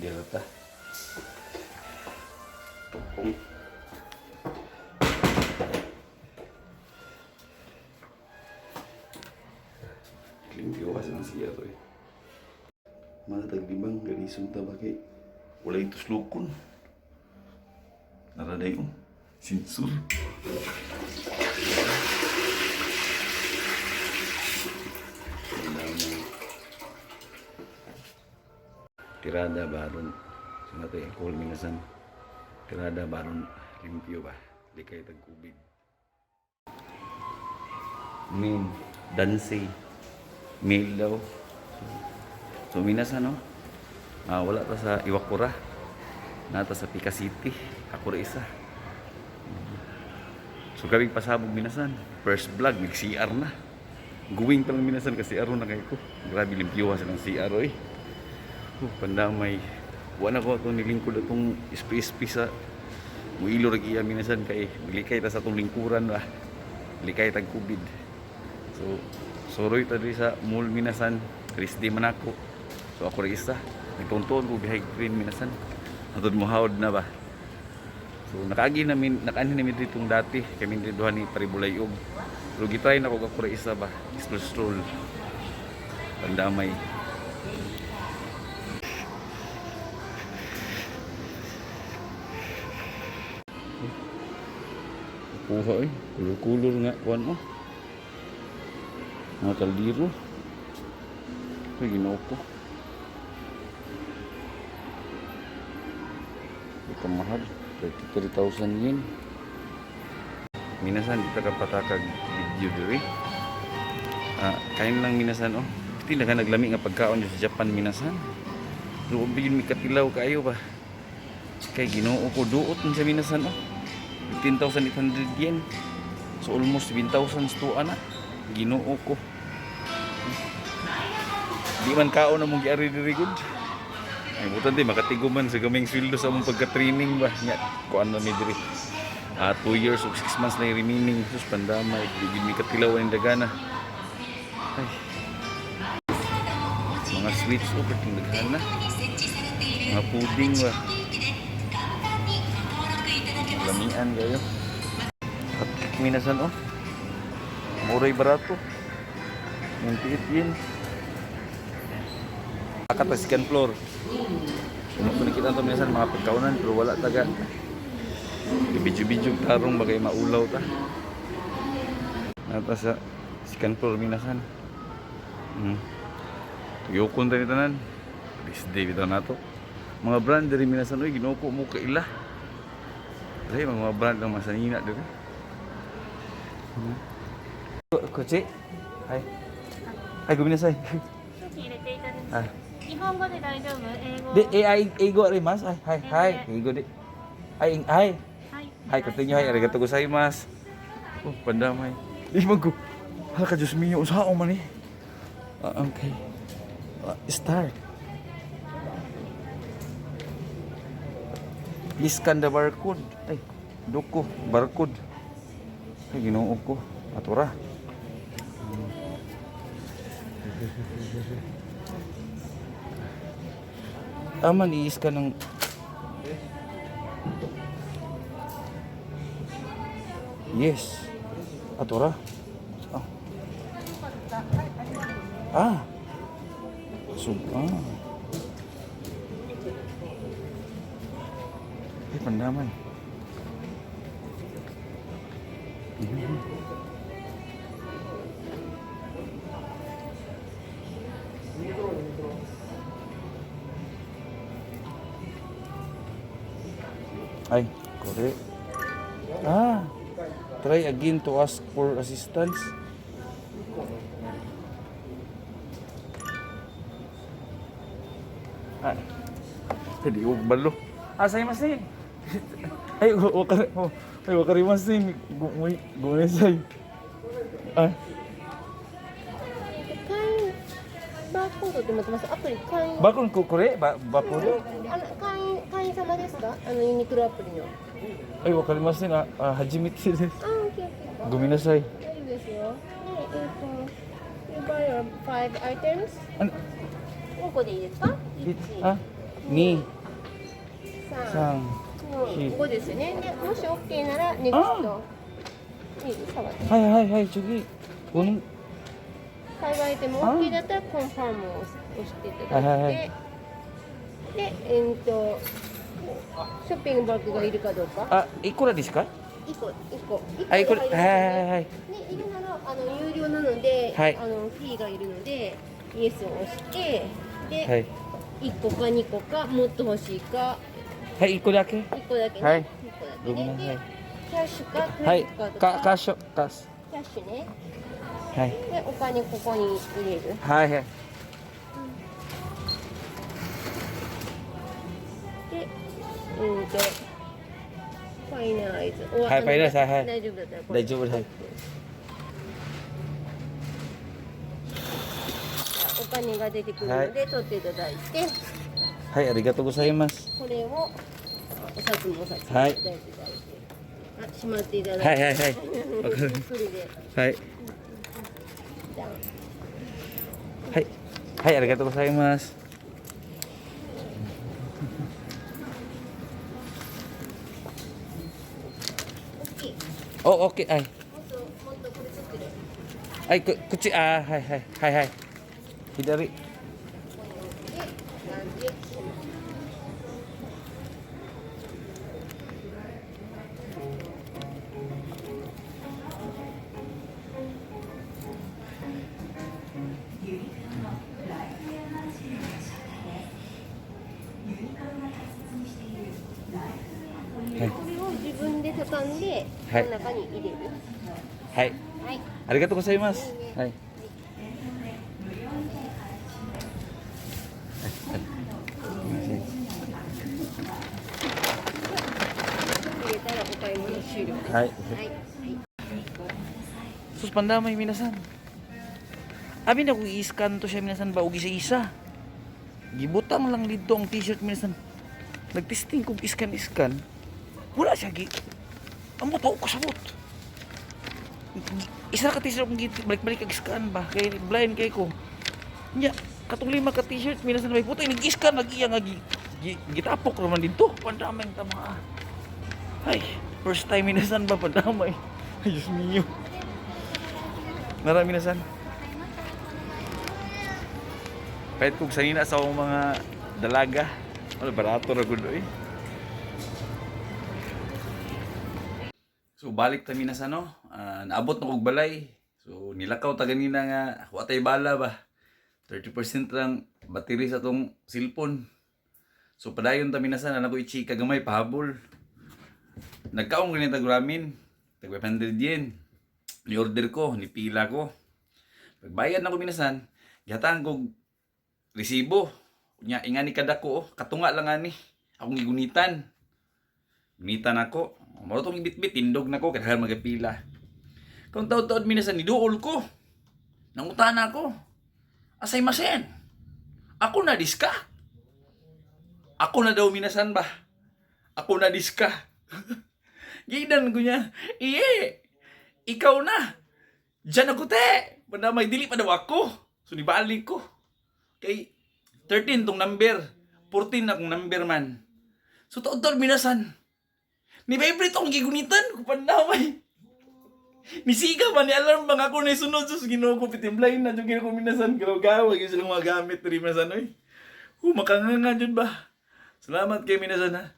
Delta. Tukong. Limpyo kasi ng siya to eh. Mga taglibang, galisong ta ba kay walay tuslukon. Naraday oh. Sinsur. Tirada baron. So na to eh, call minasan. Tirada baron limpyo ba? Di kay tagkubig. Min, dansi. Mail daw. So minasan no? Ah, wala ta sa Iwakura. Nata sa Pika City. Ako ra isa. So kami pasabog minasan. First vlog, nag-CR na. Going pa lang minasan kasi aron na kayo ko. Grabe limpyo sa ng CR oy. Oh, pandamay. Wala ko atong nilingkod atong SP-SP sa muilo ra iya minasan kay malikay ta sa atong lingkuran ba. Likay tag kubid. So suroy ta diri sa mall minasan. Rest day man ako. So ako ra isa. Nagtuntuon ko behind green minasan. Atod mo hawd na ba. So nakaagi namin, nakaanhi namin ditong dati kami diri duha ni Paribulayog. Pero gitry na ko ako ra isa ba. Stroll stroll. Pandamay. Kuha eh. Kulur-kulur nga kuan mo. Mga kaldero. Ay, ginoo ko. Ay, kamahal. 33,000 yen. Minasan, di ta ka patakag video diri. Ah, kain lang minasan oh. Piti na ka naglami nga pagkaon dito sa Japan minasan. Luob yun mi katilaw kaayo ba. Kay Ginoo ko, duot man sa minasan oh. 15,800 yen. So almost 7,000 sa tuwa na. Ginoo ko. Di man kaon na mong giari diri gud. Ay butan di makatigo man sa gaming sweldo sa among pagka-training ba. Nya kuan na mi diri. Ah, 2 years ug 6 months na yung remaining. Sus pandamay, di gid mi katilaw ang dagana. Ay. Mga sweets oh, perting daghan na. Mga pudding ba. Lamian kayo. At minasan oh. Muray barato. 98 yen. Akat sa second floor. Kung ito nakita ito minsan mga pagkaunan pero wala taga. Bidyo-bidyo tarong bagay maulaw ta. Nata sa second floor minasan. Tuyokon tayo tanan. This day bitaw nato. Mga brand diri minasan oy, Ginoo ko mo kaila. Dai mga brand lang masanina diri. Kotse. Hai. Hai, gomenasai. 商品入れていただきはい。日本語で大丈夫英語で、え、あい、英語あります。はい、はい、はい、英語で。はい、はい。はいはい、continue. はい、ありがとうございます。Oh, pandamay. Di man ko. Hala ka, Diyos mio, unsaon man eh. Ah, okay. Ah, start. Please scan the barcode. Ay, doko, barcode. Ay, Ginoo ko. Atura. Tama, i-scan ng. Yes. Atura. Ah. Ah. So, ah. Ay, pandamay. Ay, correct. Ah, try again to ask for assistance. Ah, hindi ko balo. Ah, say mas ni. Ay, wakari, oh, ay, wakarimasu ni. Gomennasai. Ah, 会員バーコードって持ってますアプリ会員バコンこれババコードあの会員会員様ですかあのユニクロアプリの Ay, わかりません。あ、あ初めてです。あオッケーオッケーごめんなさい。大丈夫ですよでYou buy your five items あ 5個でいいですかあ、2、三、 4、5ですね。で、もし OK ならネクスト。いい触って。はいはいはい、次。この海外でも OK だったらコンファームを押していただいて、はいはいはい。で、ショッピングバッグがいるかどうか。あ、いくらですか？ 1個、1個。1はい、これ、個ではいはいはい。入りますよね。で、いるなら、有料なので、フィーがいるので、イエスを押して、で、1個か2個か、もっと欲しいか。はい、1個だけ。 1個だけね。はい。 1個だけね。ごめんなさい。で、キャッシュかクはいレジットカードか。カッシュ、カッシュ。キャッシュね。はい。で、お金ここに入れる。はいはい。で、finalize。はい、finalize、はいはい。大丈夫だったらこれ。大丈夫、はい。お金が出てくるので、取っていただいて。はい、ありがとうございます。これをお札もお札。はい。大丈夫大丈夫。あ、しまっていただいて。はいはいはい。わかる。それで。はい。はい。はい、ありがとうございます。お、オッケー、はい。もっともっとこれ取ってる。はい、こっち、あ、はいはいはいはい。左。ここに置いて、なんで。これを自分で畳んで、この中に入れる。はい。はい。ありがとうございます。はい。入れたらお買い物終了です。はい。はい。 Sus, pandamay, minasan. Abi na kung i-scan to siya, minasan ba, og isa-isa. Gibutang lang dito ang t-shirt, minasan. Nagtesting kog iskan-iskan. Wala siya gi. Amo pa ko kasabot. Isa ka t-shirt kung balik-balik kag scan ba kay blind kay ko. Nya, katong lima ka t-shirt, minasan may puto nag-scan lagi iya nga gitapok raman dito. Pandamay ta mga. Ay, first time, minasan ba, pandamay. Ay, Diyos mio. Marami na san. Kahit kung sanina sa akong mga dalaga, wala, barato ra gud oy. So balik ta mina sa no, naabot na kog balay. So nilakaw ta ganina nga wa tay bala ba. 30% lang battery sa tong cellphone. So padayon ta minasan na ko ichika gamay pahabol. Nagkaon gani tag ramen, tag 500 yen. Ni-order ko, nipila ko. Pagbayad na ko minasan, gihatagan kog resibo. Nya ingani kada ko, oh, katunga lang ani. Akong gigunitan. Gunitan ako. Mao tong ibitbit, tindog na ko kay magapila. Kung taod-taod minasan, niduol ko. Nangutana ako. Asay masen. Ako na diska. Ako na daw minasan ba? Ako na diska. Gidan ko niya. Iye! Ikaw na! Diyan ako te! Pandamay, dili pa daw ako. So nibalik ko. Kay 13 tong number. 14 na akong number man. So taod-taod minasan. Ni vibrate akong gigunitan. Pandamay. Nisiga ba ni alarm bang ako na isunod sus Ginoo ko pitimblay na jud ko minasan gaw-gaw gyud silang mga gamit diri minasan oy. Hu makanganga jud ba. Salamat kay minasan ha.